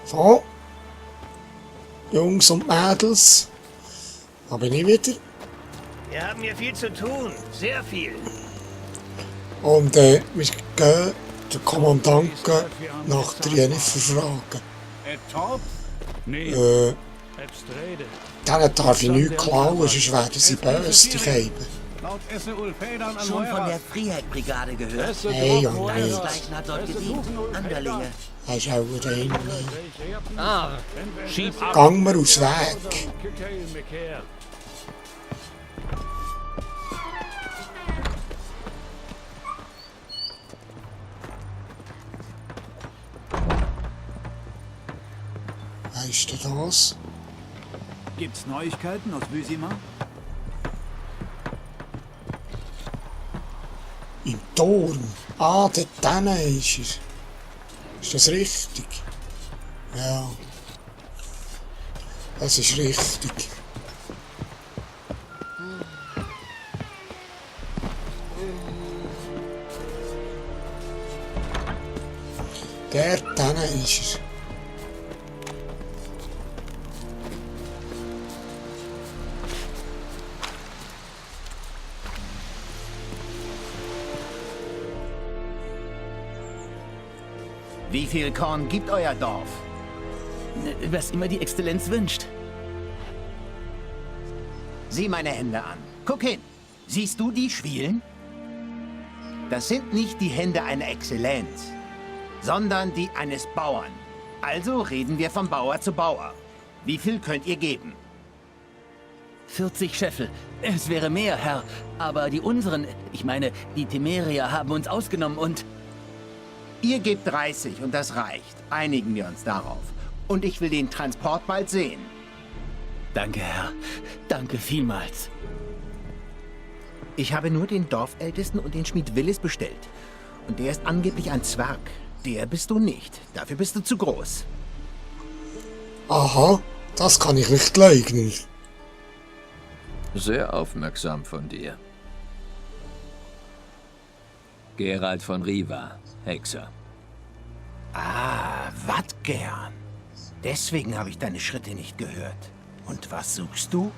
So. Jungs und Mädels. Da bin ich wieder. Wir haben hier viel zu tun. Sehr viel. Und wir gehen den Kommandanten nach der Jennifer fragen. Denen darf ich nichts klauen, sonst werden sie böse, die Keiben. Schon von der Freiheit-Brigade gehört. Hey, oh nein. Gleichen hat dort gedient. Anderlinge. Er ist auch rein. Schieb ab. Gang mir aus Weg. Wer ist denn das? Gibt's Neuigkeiten aus Büsima? Im Turm. Ah, dort drinnen ist er. Ist das richtig? Ja. Das ist richtig. Dort drinnen ist er. Wie viel Korn gibt euer Dorf? Was immer die Exzellenz wünscht. Sieh meine Hände an. Guck hin. Siehst du die Schwielen? Das sind nicht die Hände einer Exzellenz, sondern die eines Bauern. Also reden wir von Bauer zu Bauer. Wie viel könnt ihr geben? 40 Scheffel. Es wäre mehr, Herr. Aber die unseren, ich meine, die Temerier haben uns ausgenommen und... Ihr gebt 30 und das reicht. Einigen wir uns darauf. Und ich will den Transport bald sehen. Danke, Herr. Danke vielmals. Ich habe nur den Dorfältesten und den Schmied Willis bestellt. Und der ist angeblich ein Zwerg. Der bist du nicht. Dafür bist du zu groß. Aha, das kann ich nicht leugnen. Sehr aufmerksam von dir. Gerald von Riva, Hexer. Ah, wat gern. Deswegen habe ich deine Schritte nicht gehört. Und was suchst du?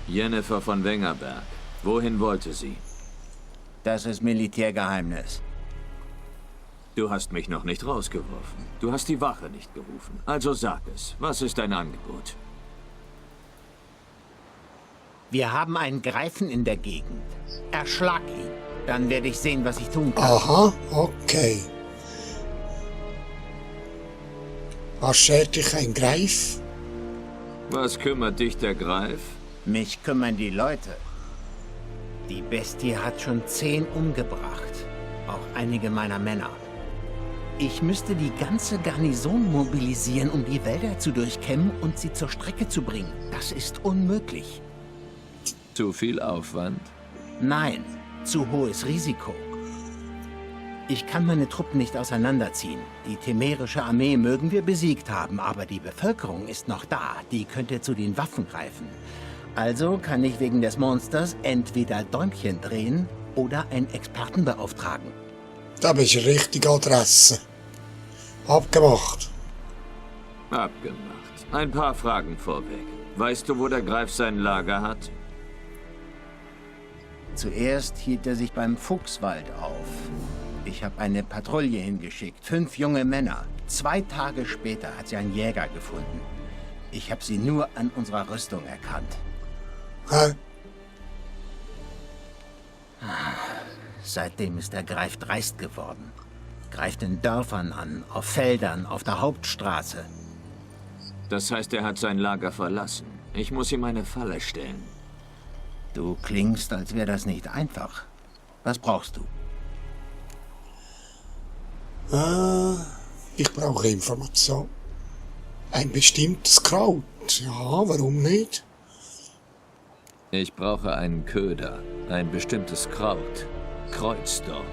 Jennifer von Wengerberg. Wohin wollte sie? Das ist Militärgeheimnis. Du hast mich noch nicht rausgeworfen. Du hast die Wache nicht gerufen. Also sag es. Was ist dein Angebot? Wir haben einen Greifen in der Gegend. Erschlag ihn. Dann werde ich sehen, was ich tun kann. Aha, okay. Was schert dich ein Greif? Was kümmert dich der Greif? Mich kümmern die Leute. Die Bestie hat schon 10 umgebracht. Auch einige meiner Männer. Ich müsste die ganze Garnison mobilisieren, um die Wälder zu durchkämmen und sie zur Strecke zu bringen. Das ist unmöglich. Zu viel Aufwand? Nein, zu hohes Risiko. Ich kann meine Truppen nicht auseinanderziehen. Die temerische Armee mögen wir besiegt haben, aber die Bevölkerung ist noch da. Die könnte zu den Waffen greifen. Also kann ich wegen des Monsters entweder Däumchen drehen oder einen Experten beauftragen. Da bist du richtige Adresse. Abgemacht. Abgemacht. Ein paar Fragen vorweg. Weißt du, wo der Greif sein Lager hat? Zuerst hielt er sich beim Fuchswald auf. Ich habe eine Patrouille hingeschickt, 5 junge Männer. 2 Tage später hat sie einen Jäger gefunden. Ich habe sie nur an unserer Rüstung erkannt. Hä? Seitdem ist der Greif dreist geworden. Greift in Dörfern an, auf Feldern, auf der Hauptstraße. Das heißt, er hat sein Lager verlassen. Ich muss ihm eine Falle stellen. Du klingst, als wäre das nicht einfach. Was brauchst du? Ich brauche Information. Ein bestimmtes Kraut. Ja, warum nicht? Ich brauche einen Köder, ein bestimmtes Kraut. Kreuzdorn.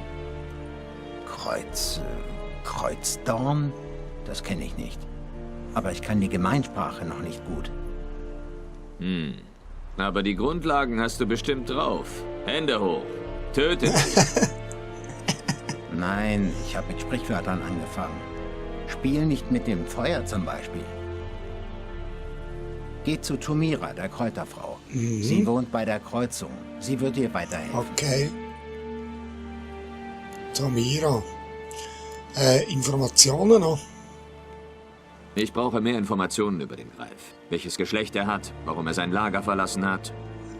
Kreuzdorn? Das kenne ich nicht. Aber ich kann die Gemeinsprache noch nicht gut. Aber die Grundlagen hast du bestimmt drauf. Hände hoch. Tötet sie. Nein, ich habe mit Sprichwörtern angefangen. Spiel nicht mit dem Feuer zum Beispiel. Geht zu Tomira, der Kräuterfrau. Sie wohnt bei der Kreuzung. Sie wird dir weiterhelfen. Okay. Tomira. Informationen noch? Ich brauche mehr Informationen über den Greif. Welches Geschlecht er hat, warum er sein Lager verlassen hat.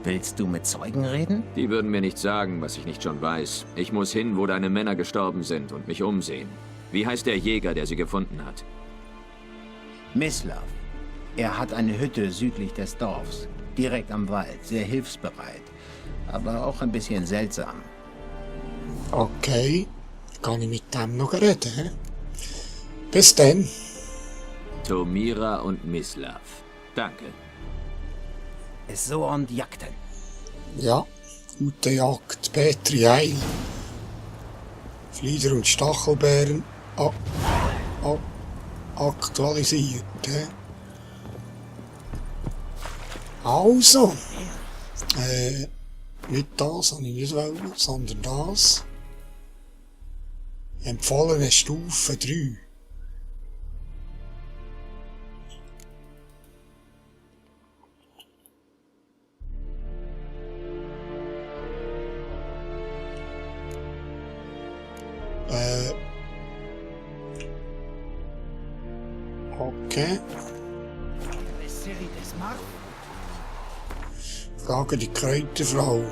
Willst du mit Zeugen reden? Die würden mir nicht sagen, was ich nicht schon weiß. Ich muss hin, wo deine Männer gestorben sind und mich umsehen. Wie heißt der Jäger, der sie gefunden hat? Mislav. Er hat eine Hütte südlich des Dorfs. Direkt am Wald. Sehr hilfsbereit. Aber auch ein bisschen seltsam. Okay. Kann ich mit dem noch reden? He? Bis dann. Tomira und Mislav. Danke. So und Jagden. Ja. Gute Jagd. Petri Heil. Flieder und Stachelbeeren. Aktualisiert. He? Also. Nicht das habe ich nicht wollen, sondern das. Empfohlene Stufe 3. Okay. Frage die Kräuterfrau.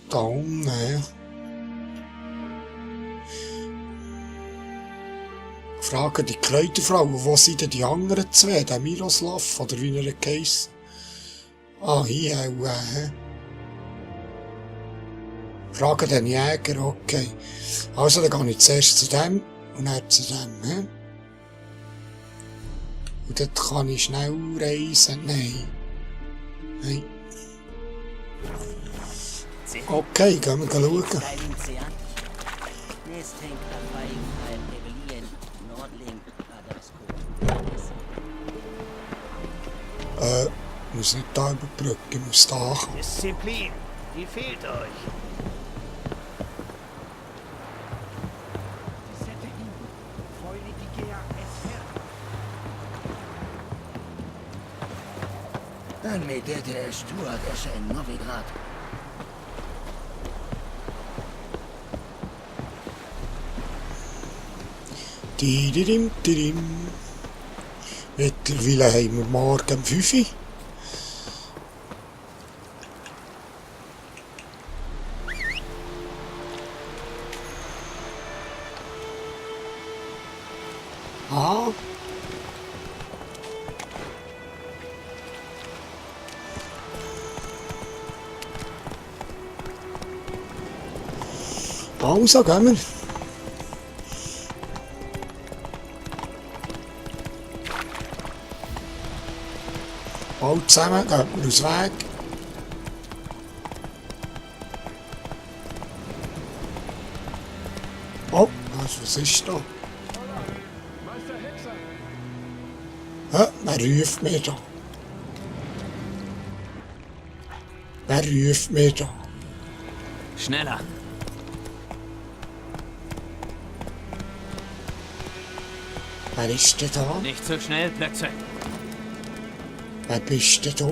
Da unten. Frage die Kräuterfrau, wo sind denn die anderen zwei? Der Miroslav oder wie er geheißen? Ah, hier auch. Frage den Jäger, okay. Also, dann gehe ich zuerst zu dem und dann zu dem. Und dort kann ich schnell reisen. Nein. Nein. Okay, gehen wir schauen. Ich muss nicht da über die Brücke, ich muss da kommen. Disziplin, die fehlt euch. Dan mi dete Stuart Esche Novigrad. Dididim, didim. Mittlerweile haben wir morgen um 5 Uhr. Ah. Also, gehen wir. Alle zusammen, gehen wir aus dem Weg. Oh, was ist da? Wer ruft mir da? Wer ruft mir da? Schneller! Wer ist denn da? Nicht so schnell, Plötze! Wer bist denn da?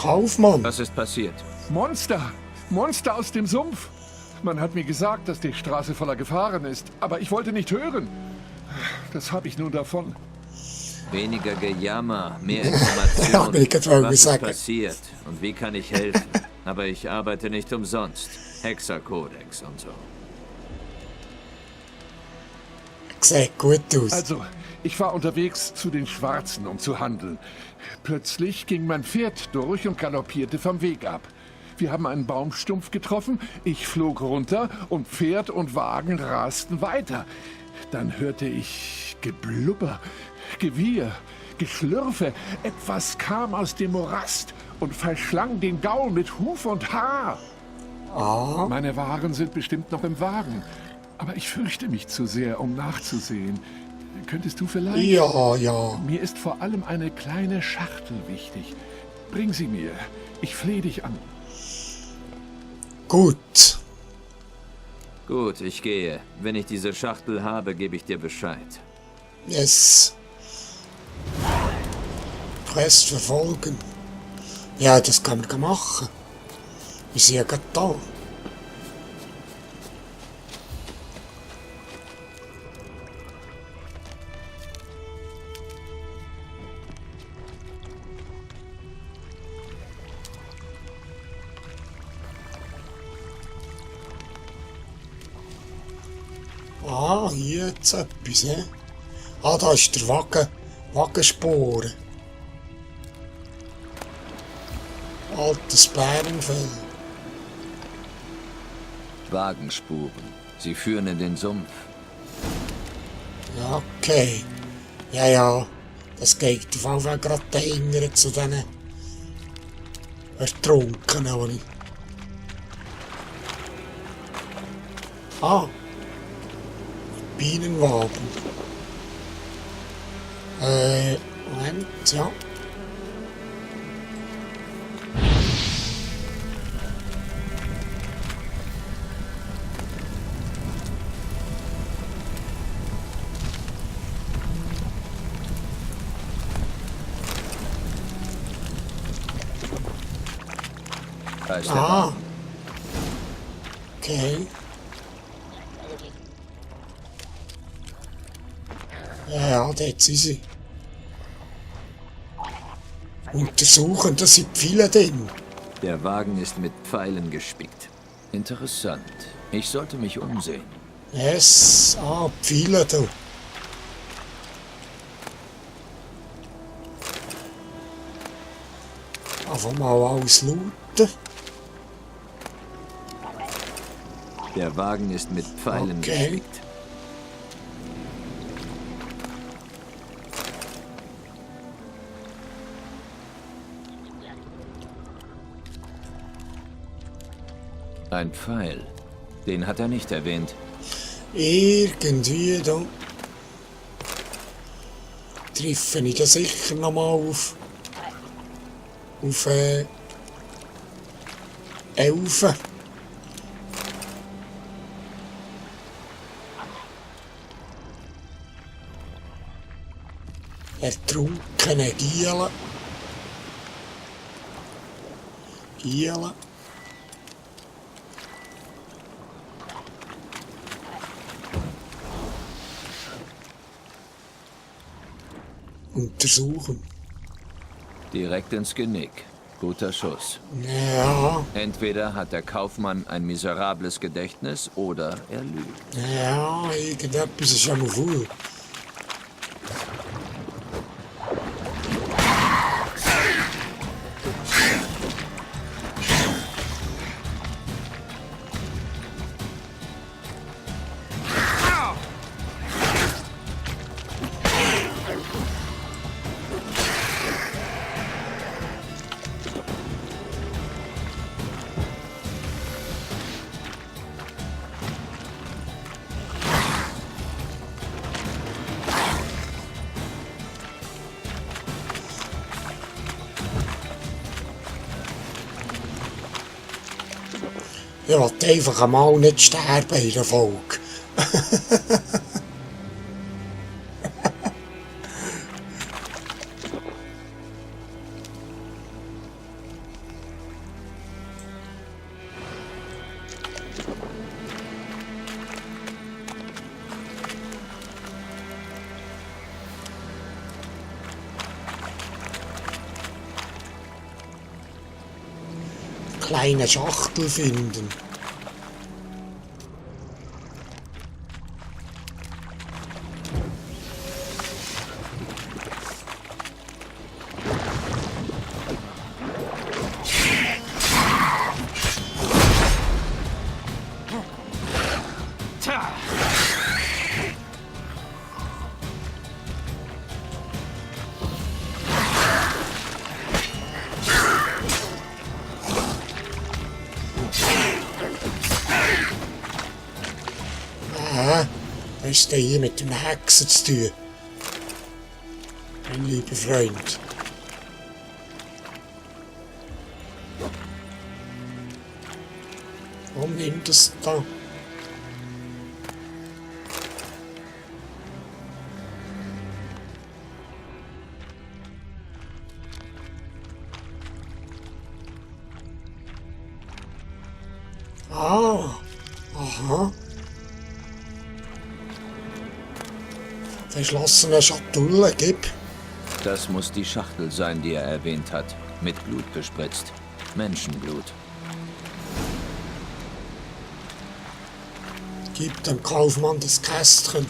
Kaufmann! Was ist passiert? Monster! Monster aus dem Sumpf! Man hat mir gesagt, dass die Straße voller Gefahren ist, aber ich wollte nicht hören. Das habe ich nun davon. Weniger Gejammer, mehr Ja, Information. will ich gerade Was ist sagen. passiert und wie kann ich helfen? Aber ich arbeite nicht umsonst. Hexerkodex und so. Sieht gut aus. Also, ich war unterwegs zu den Schwarzen, um zu handeln. Plötzlich ging mein Pferd durch und galoppierte vom Weg ab. Wir haben einen Baumstumpf getroffen, ich flog runter und Pferd und Wagen rasten weiter. Dann hörte ich Geblubber, Gewieher, Geschlürfe. Etwas kam aus dem Morast und verschlang den Gaul mit Huf und Haar. Ah, Meine Waren sind bestimmt noch im Wagen. Aber ich fürchte mich zu sehr, um nachzusehen. könntest du vielleicht? Ja, ja. Mir ist vor allem eine kleine Schachtel wichtig. Bring sie mir. Ich flehe dich an. Gut. Gut, ich gehe. Wenn ich diese Schachtel habe, gebe ich dir Bescheid. Yes. Quest verfolgen. Ja, das kann man machen. Wir sind ja gerade da. Ah, hier jetzt etwas, ne? Ah, da ist der Wagensporen. Altes Bärenfell. Wagenspuren. Sie führen in den Sumpf. Ja, okay. Ja, ja. Das geht auf jeden Fall gerade dahinter zu diesen Ertrunkenen, oder nicht? Ah. Bienenwaben. Moment, ja. Da ist der Ah. Wagen. Okay. Ja, ja, dort sind sie. Untersuchen, da sind viele drin. Der Wagen ist mit Pfeilen gespickt. Interessant. Ich sollte mich umsehen. Yes, ah, viele da. Einfach mal alles looten. Der Wagen ist mit Pfeilen Okay. gespickt. Ein Pfeil. Den hat er nicht erwähnt. Irgendwie da. Treffe ich da sicher nochmal auf 11. Ertrunkene Gielen. Untersuchen. Direkt ins Genick. Guter Schuss. Ja, Entweder hat der Kaufmann ein miserables Gedächtnis oder er lügt. ja, irgendetwas ist schon mal voll. Ich wollte einfach einmal nicht sterben in der Folge. Kleine Schachtel finden. Was ist denn hier mit dem Hexen zu tun? mein lieber Freund. Warum nimmt es da? Ah, aha. Verschlossene Schatulle, gib. Das muss die Schachtel sein, die er erwähnt hat. Mit Blut bespritzt. Menschenblut. Gib dem Kaufmann das Kästchen.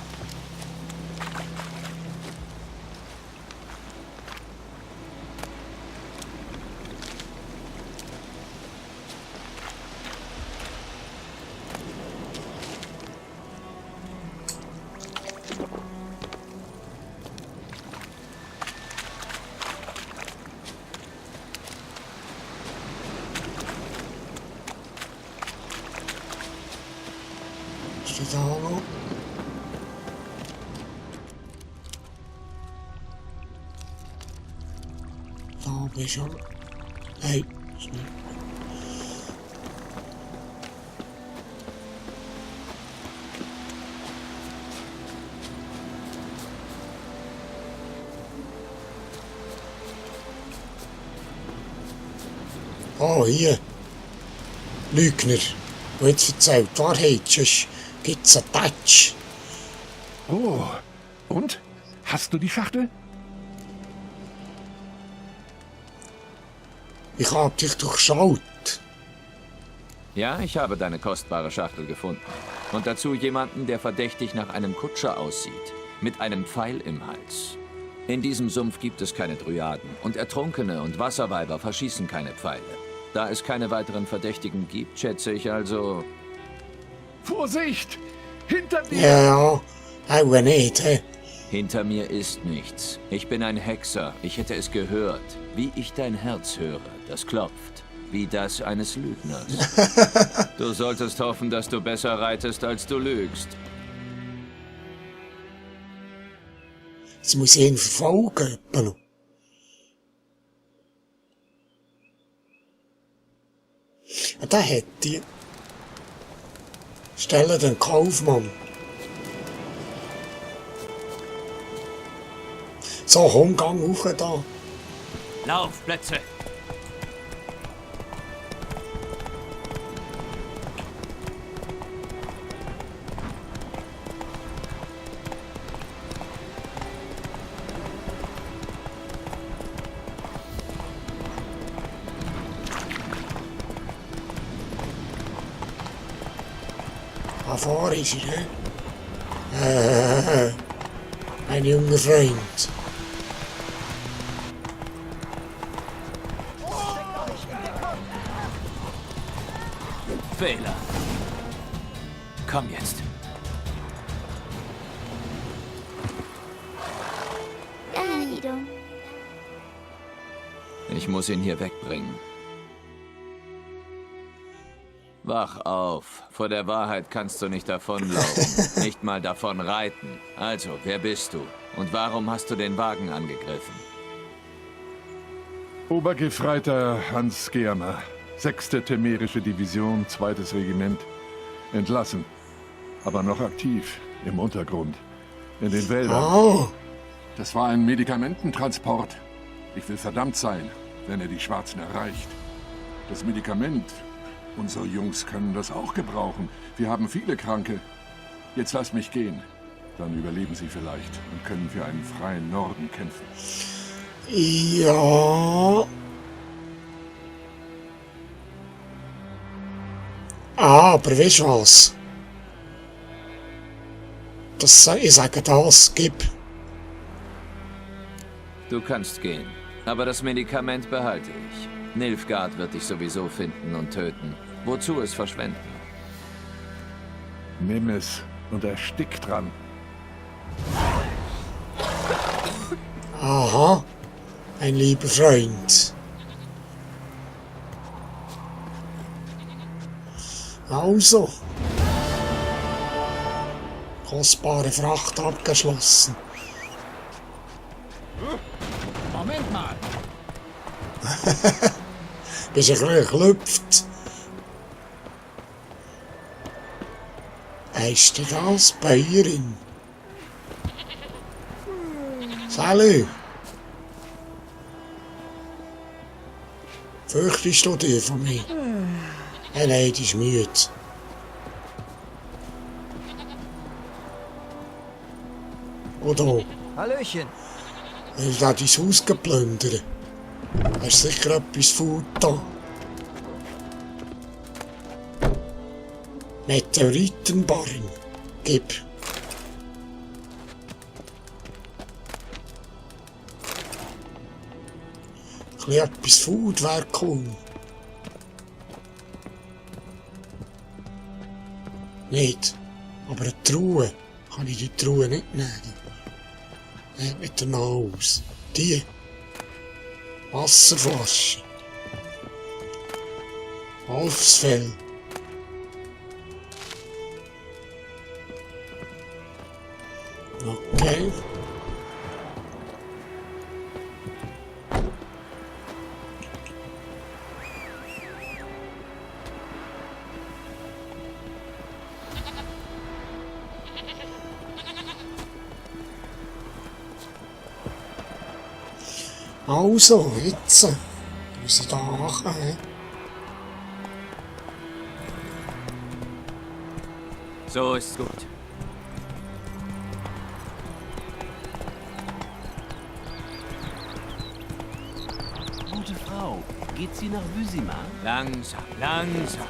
Steht da noch? Da bin ich schon. Nein, ist nicht. Oh, hier. Lügner. Der jetzt erzählt die Wahrheit, sonst gibt's einen Touch. Oh, und? Hast du die Schachtel? Ich hab dich durchschaut. Ja, ich habe deine kostbare Schachtel gefunden. Und dazu jemanden, der verdächtig nach einem Kutscher aussieht. Mit einem Pfeil im Hals. In diesem Sumpf gibt es keine Dryaden. Und Ertrunkene und Wasserweiber verschießen keine Pfeile. Da es keine weiteren Verdächtigen gibt, schätze ich also... Vorsicht! Hinter dir! Ja, auch nicht, hä? Hinter mir ist nichts. Ich bin ein Hexer. Ich hätte es gehört. Wie ich dein Herz höre. Das klopft. Wie das eines Lügners. Du solltest hoffen, dass du besser reitest, als du lügst. Jetzt muss ich ihn verfolgen. etwa noch. Ja, der hat die. Stelle den Kaufmann. So, komm, gang hoch da. Laufplätze! Ah, vor ist er, hä? Mein junger Freund. Fehler. Komm jetzt. Ich muss ihn hier wegbringen. Wach auf. Vor der Wahrheit kannst du nicht davonlaufen. Nicht mal davon reiten. Also, wer bist du? Und warum hast du den Wagen angegriffen? Obergefreiter Hans Germer, 6. Temerische Division, 2. Regiment. Entlassen, aber noch aktiv, im Untergrund, in den Wäldern. Oh, Das war ein Medikamententransport. Ich will verdammt sein, wenn er die Schwarzen erreicht. Das Medikament, unsere Jungs können das auch gebrauchen. Wir haben viele Kranke. Jetzt lass mich gehen. Dann überleben sie vielleicht und können für einen freien Norden kämpfen. ja. Ah, aber weißt du was? Ich sage das, gib. Du kannst gehen, aber das Medikament behalte ich. Nilfgaard wird dich sowieso finden und töten. Wozu es verschwenden? Nimm es und erstick dran. Aha, mein lieber Freund. Also. Kostbare Fracht abgeschlossen. Moment mal. Bist ein bisschen geklüpft. Ist denn das Bäuerin? Salut! Fürchtest du dich von mir? Nein, die ist müde. Oder Hallöchen. will da dein Haus plündern? Hast sicher etwas Food da? Meteoritenbarren. Gib. Etwas Food wäre cool. Nicht. Aber eine Truhe. Kann ich die Truhe nicht nehmen? Nicht mit der Nase. Die. Wasserflasche. Wolfsfell. Okay. Also, jetzt muss ich da machen. So ist's gut. Gute Frau, geht sie nach Wyzima? Langsam, langsam.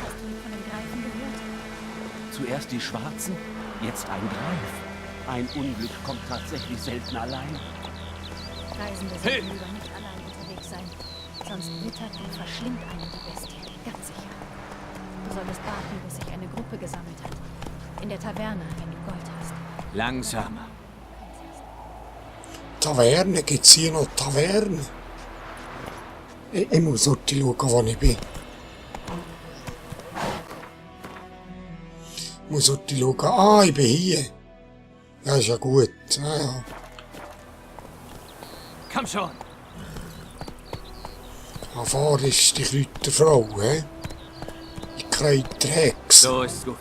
Von den Greifen gehört? Zuerst die Schwarzen, jetzt ein Greif. Ein Unglück kommt tatsächlich selten allein. Reisende sollten lieber nicht allein unterwegs sein. Sonst wittert und verschlingt einen die Bestie. Ganz sicher. Du solltest warten, bis sich eine Gruppe gesammelt hat. In der Taverne, wenn du Gold hast. Langsamer. Taverne, gibt's hier noch Taverne? Ich muss dort schauen, wo ich bin. Ich muss dort schauen. Ah, ich bin hier. Ja, ist ja gut. Ja, ja. Komm schon. Vor ist die Kräuterfrau, hä? Die Kräuterhex. So ist's gut.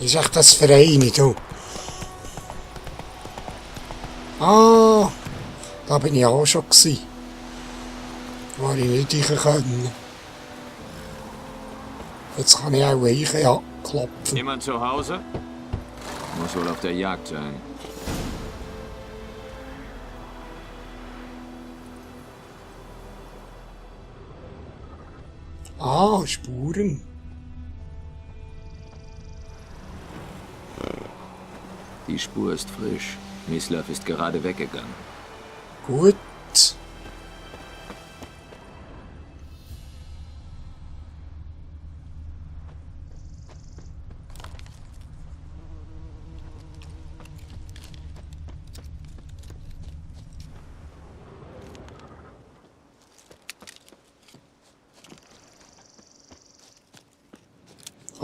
Ist echt das Verein, du? Ah, da bin ich auch schon gsi. War ich nicht rein können. Jetzt kann ich auch rein abklopfen. Jemand zu Hause? Muss wohl auf der Jagd sein. Ah, Spuren. Die Spur ist frisch. Mislav ist gerade weggegangen. Gut.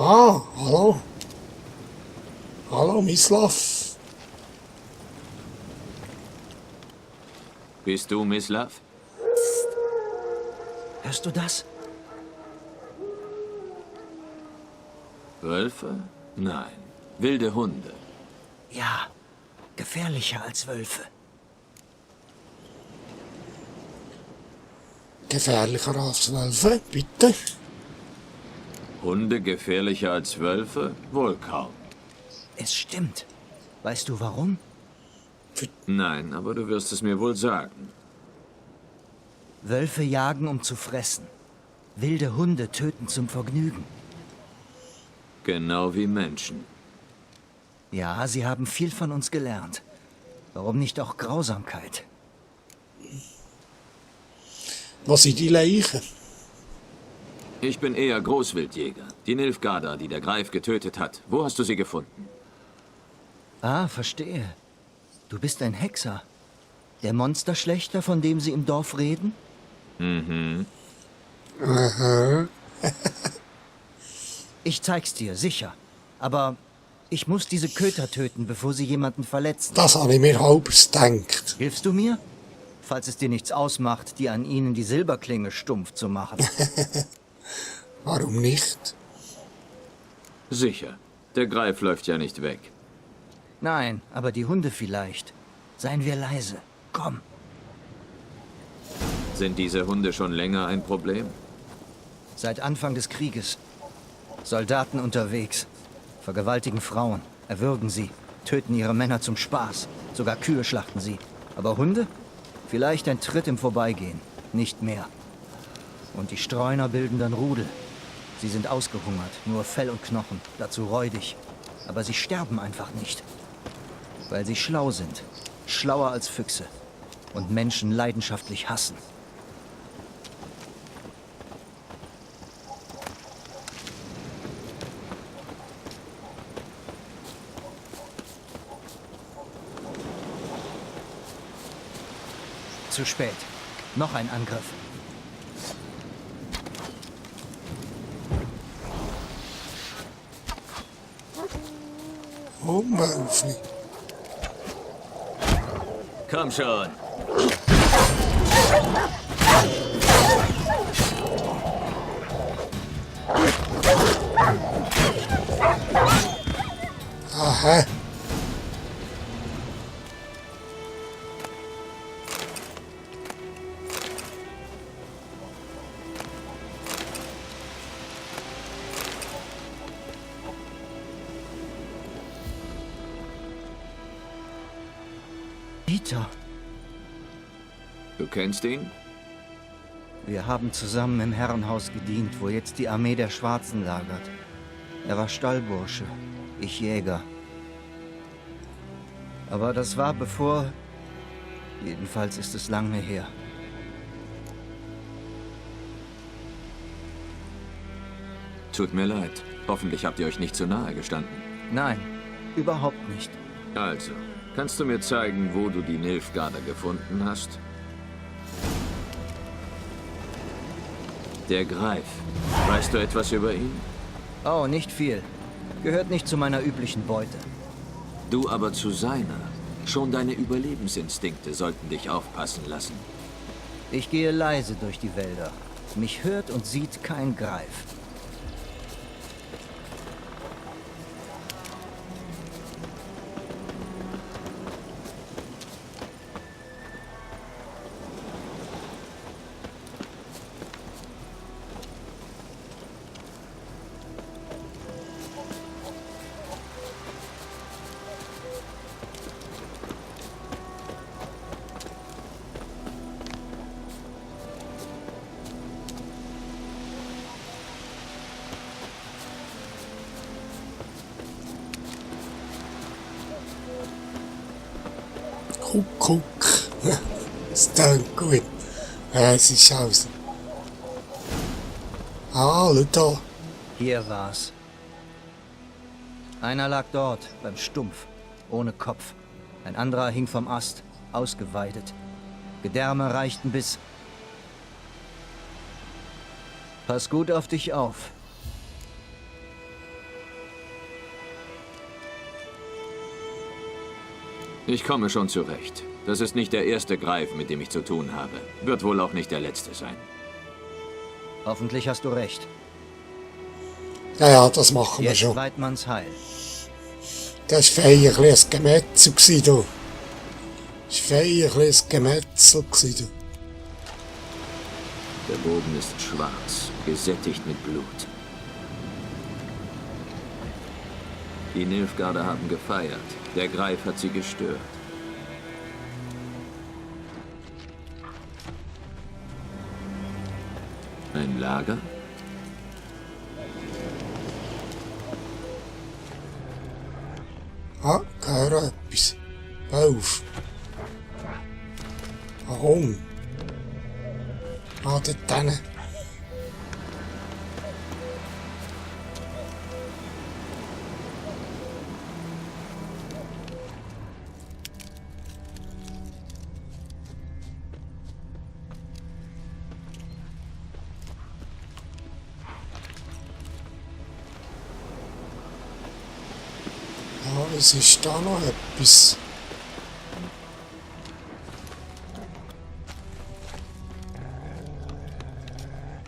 Ah, hallo. Hallo, Mislav. Bist du Mislav? Hörst du das? Wölfe? Nein. Wilde Hunde. Ja. Gefährlicher als Wölfe. Gefährlicher als Wölfe, bitte. Hunde gefährlicher als Wölfe? Wohl kaum. Es stimmt. Weißt du warum? Nein, aber du wirst es mir wohl sagen. Wölfe jagen, um zu fressen. Wilde Hunde töten zum Vergnügen. Genau wie Menschen. Ja, sie haben viel von uns gelernt. Warum nicht auch Grausamkeit? Was sind die Leichen? Ich bin eher Großwildjäger. Die Nilfgaarder, die der Greif getötet hat. Wo hast du sie gefunden? Ah, verstehe. Du bist ein Hexer. Der Monsterschlechter, von dem sie im Dorf reden? Mhm. Aha. Ich zeig's dir, sicher. Aber Ich muss diese Köter töten, bevor sie jemanden verletzen. Das habe ich mir halbers gedacht. Hilfst du mir? Falls es dir nichts ausmacht, dir an ihnen die Silberklinge stumpf zu machen. Warum nicht? Sicher. Der Greif läuft ja nicht weg. Nein, aber die Hunde vielleicht. Seien wir leise. Komm. Sind diese Hunde schon länger ein Problem? Seit Anfang des Krieges. Soldaten unterwegs. Vergewaltigen Frauen, erwürgen sie, töten ihre Männer zum Spaß. Sogar Kühe schlachten sie. Aber Hunde? Vielleicht ein Tritt im Vorbeigehen. Nicht mehr. Und die Streuner bilden dann Rudel. Sie sind ausgehungert, nur Fell und Knochen, dazu räudig. Aber sie sterben einfach nicht. Weil sie schlau sind. Schlauer als Füchse. Und Menschen leidenschaftlich hassen. Zu spät. Noch ein Angriff. Oh, Mönchli. Komm schon. Aha. Peter, Du kennst ihn? wir haben zusammen im Herrenhaus gedient, wo jetzt die Armee der Schwarzen lagert. Er war Stallbursche, ich Jäger. Aber das war bevor... Jedenfalls ist es lange her. Tut mir leid. Hoffentlich habt ihr euch nicht zu nahe gestanden. Nein, überhaupt nicht. Also, kannst du mir zeigen, wo du die Nilfgaarder gefunden hast? Der Greif. Weißt du etwas über ihn? Oh, nicht viel. Gehört nicht zu meiner üblichen Beute. Du aber zu seiner. Schon deine Überlebensinstinkte sollten dich aufpassen lassen. Ich gehe leise durch die Wälder. Mich hört und sieht kein Greif. Guck. Es klingt gut. Es ist aus. Ah, schau da. Hier war's. Einer lag dort, beim Stumpf, ohne Kopf. Ein anderer hing vom Ast, ausgeweidet. Gedärme reichten bis... Pass gut auf dich auf. Ich komme schon zurecht. Das ist nicht der erste Greif, mit dem ich zu tun habe. Wird wohl auch nicht der letzte sein. Hoffentlich hast du recht. Ja, das machen wir Jetzt schon. Weidmanns Heil. Das war fein ein Gemetzel gsi, du. Das war fein ein Gemetzel gsi, du. Der Bogen ist schwarz, gesättigt mit Blut. Die Nilfgaarder haben gefeiert. Der Greif hat sie gestört. Ein Lager? Ah, gehört etwas. Auf. Warum? Ah, dort hinten. Was ist da noch etwas?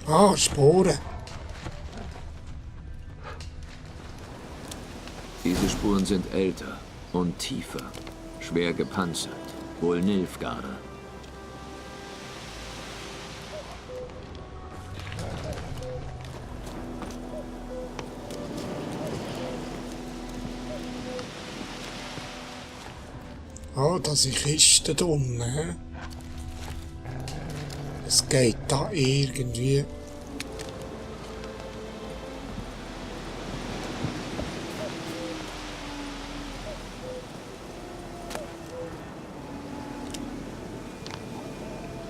Ah, Sporen. Diese Spuren sind älter und tiefer, schwer gepanzert, wohl Nilfgaarder. Ah, da sind Kisten drin, hä? Es geht da irgendwie.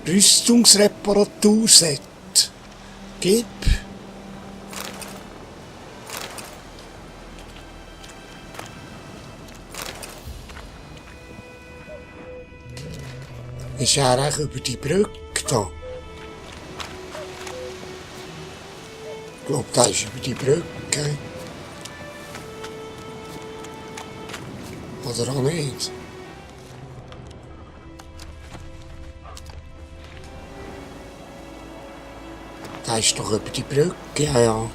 Rüstungsreparaturset. Gib. Ist er eigentlich über die Brücke da? Ich glaube, da ist über die Brücke. Oder auch nicht? Da ist doch über die Brücke, ja, ja.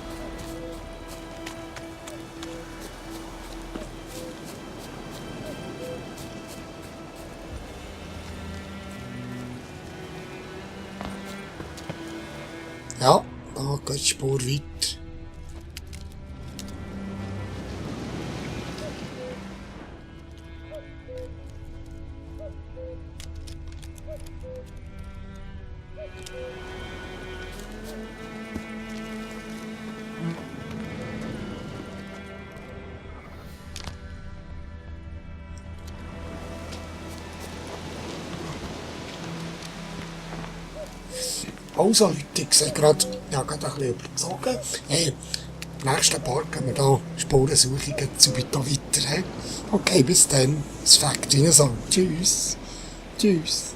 Ja, da geht die Spur weiter. Also Leute, ich sehe gerade, ich habe gerade ein bisschen überzogen. Hey, im nächsten Part gehen wir da Spurensuchungen zu weiter. Okay, bis dann. Das Fakt rein so. Tschüss. Tschüss.